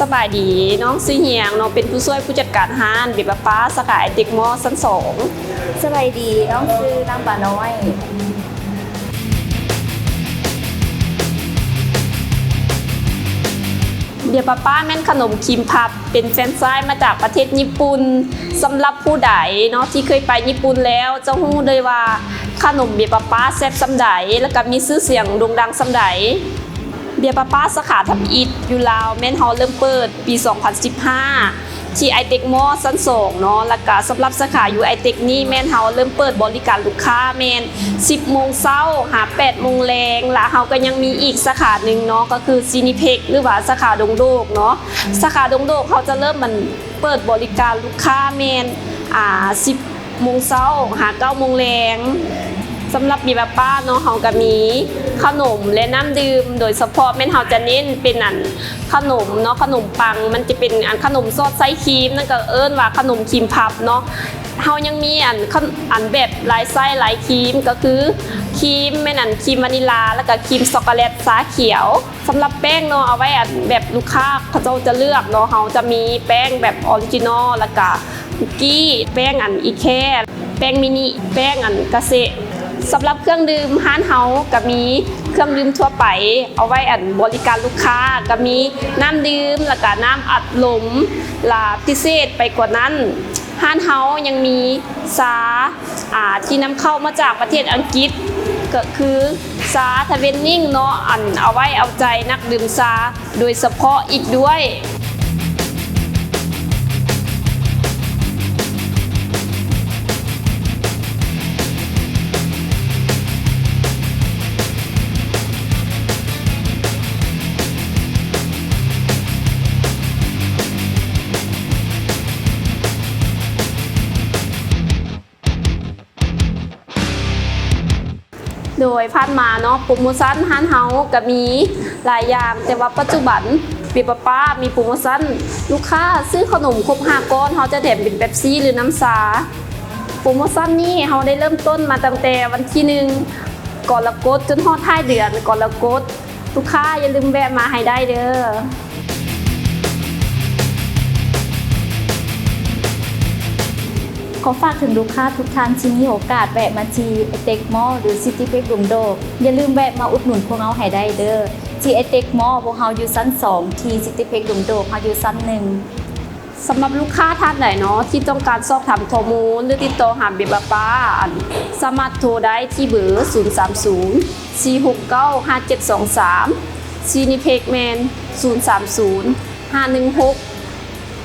ສະບາຍດີ, ນ້ອງຊື່ຫຍັງ? ນ້ອງເປັນຜູ້ຊ່ວຍຜູ້ຈັດການຮ້ານເບຍປາປ້າ ສາຂາໄອເຕັກມໍລຊັ້ນສອງ. ສະບາຍດີ, ນ້ອງຊື່ນາງປານ້ອຍ. ເບຍປາປ້າແມ່ນຂະໜົມຄຣີມພັບ ເປັນແຟຣນໄຊມາຈາກປະເທດຍີ່ປຸ່ນ. ສຳລັບຜູ້ໃດເນາະທີ່ເຄີຍໄປຍີ່ປຸ່ນແລ້ວ ຈະຮູ້ເລີຍວ່າຂະໜົມເບຍປາປ້າແຊບສ່ຳໃດ ແລ້ວກະມີຊື່ສຽງໂດ່ງດັງສ່ຳໃດ. ເບຍປາປ້າສາຂາທຳອິດຢູ່ລາວ ແມ່ນເຮົາເລີ່ມເປີດປີສອງພັນສິບຫ້າ ທີ່ໄອເຕັກມໍລຊັ້ນສອງເນາະ. ແລ້ວກະສຳລັບສາຂາຢູ່ໄອເຕັກນີ້ ແມ່ນເຮົາເລີ່ມເປີດບໍລິການລູກຄ້າແມ່ນສິບໂມງເຊົ້າຫາແປດໂມງແລງ. ແລະເຮົາກະຍັງມີອີກສາຂາໜຶ່ງເນາະ ກະຄືຊີນີເພັກ ຫຼືວ່າສາຂາດົງໂດກເນາະ. ສາຂາດົງໂດກເຮົາຈະເລີ່ມ ອັນ ເປີດບໍລິການລູກຄ້າແມ່ນ ອ່າ ສິບໂມງເຊົ້າຫາເກົ້າໂມງແລງ. ສຳລັບເບຍປາປ້າເນາະ ເຮົາກະມີຂະໜົມ ແລະ ນ້ຳດື່ມ. ໂດຍສະເພາະແມ່ນເຮົາຈະເນັ້ນເປັນ ອັນ ຂະໜົມເນາະ, ຂະໜົມປັງ ມັນຈະເປັນ ອັນ ຂະໜົມສອດໄສ້ຄຣີມ ນັ້ນກະເອີ້ນວ່າຂະໜົມຄຣີມພັບເນາະ. ເຮົາຍັງມີ ອັນ ອັນ ແບບຫຼາຍໄສ້ຫຼາຍຄຣີມ ກະຄືຄຣີມແມ່ນ ອັນ ຄຣີມວານິລາ ແລ້ວກະຄຣີມຊັອກໂກແລັດຊາຂຽວ. ສຳລັບແປ້ງເນາະ ເອົາໄວ້ ອັນ ແບບລູກຄ້າເຂົາເຈົ້າຈະເລືອກເນາະ, ເຮົາຈະມີແປ້ງແບບອໍຣິຈິນໍ ແລ້ວກະຄຸກກີ້, ແປ້ງ ອັນ ອີແຄ, ແປ້ງມິນິ, ແປ້ງ ອັນ ກາເຊະ. ສຳລັບເຄື່ອງດື່ມ ຮ້ານເຮົາກະມີເຄື່ອງດື່ມທົ່ວໄປ ເອົາໄວ້ ອັນ ບໍລິການລູກຄ້າ, ກະມີນ້ຳດື່ມ ແລ້ວກະນ້ຳອັດລົມ. ລະພິເສດໄປກວ່ານັ້ນ ຮ້ານເຮົາຍັງມີຊາ ອ່າ ທີ່ນຳເຂົ້າມາຈາກປະເທດອັງກິດ ກະຄືຊາທະເວນນິງເນາະ ອັນ ເອົາໄວ້ເອົາໃຈນັກດື່ມຊາໂດຍສະເພາະອີກດ້ວຍ. ໂດຍຜ່ານມາເນາະ ໂປຣໂມຊັນຮ້ານເຮົາກະມີຫຼາຍຢ່າງ, ແຕ່ວ່າປັດຈຸບັນເບຍປາປ້າມີໂປຣໂມຊັນ ລູກຄ້າຊື້ເຂົ້າໜົມຄົບຫ້າກ້ອນ ເຮົາຈະແຖມເປັນເປັບຊີ ຫຼື ນ້ຳຊາ. ໂປຣໂມຊັນນີ້ເຮົາໄດ້ເລີ່ມຕົ້ນມາຕັ້ງແຕ່ວັນທີໜຶ່ງ ກໍລະກົດ ຈົນຮອດທ້າຍເດືອນກໍລະກົດ. ລູກຄ້າຢ່າລືມແວະມາໃຫ້ໄດ້ເດີ້. ຂໍຝາກເຖິງລູກຄ້າທຸກທ່ານທີ່ມີໂອກາດແວະມາທີ່ໄອເຕັກມໍລ ຫຼື ຊິຕິເພັກດົງໂດກ, ຢ່າລືມແວະມາອຸດໜູນພວກເຮົາໃຫ້ໄດ້ເດີ້. ທີ່ໄອເຕັກມໍລ ພວກເຮົາຢູ່ຊັ້ນສອງ, ທີ່ຊິຕິເພັກດົງໂດກ ເຮົາຢູ່ຊັ້ນໜຶ່ງ. ສຳລັບລູກຄ້າທ່ານໃດເນາະ ທີ່ຕ້ອງການສອບຖາມຂໍ້ມູນ ຫຼື ຕິດຕໍ່ຫາເບຍປາປ້າ ອັນ ສາມາດໂທໄດ້ທີ່ເບີ ສູນສາມສູນ ສີ່ຫົກເກົ້າ ຫ້າເຈັດສອງສາມ, ຊີນີເພັກແມ່ນ ສູນສາມສູນ ຫ້າໜຶ່ງຫົກ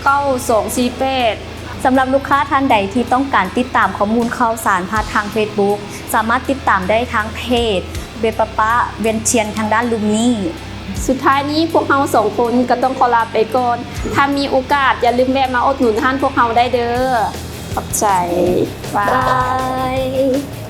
ເກົ້າສອງສີ່ແປດ. ສຳລັບລູກຄ້າທ່ານໃດທີ່ຕ້ອງການຕິດຕາມຂໍ້ມູນຂ່າວສານຜ່ານທາງເຟສບຸກ ສາມາດຕິດຕາມໄດ້ທາງເພຈເບຍປາປ້າວຽງຈັນທາງດ້ານລຸ່ມນີ້. ສຸດທ້າຍນີ້ພວກເຮົາສອງຄົນກະຕ້ອງຂໍລາໄປກ່ອນ. ຖ້າມີໂອກາດຢ່າລືມແວະມາອຸດໜູນຮ້ານພວກເຮົາໄດ້ເດີ້. ຂອບໃຈ. ບາຍ. ບາຍ.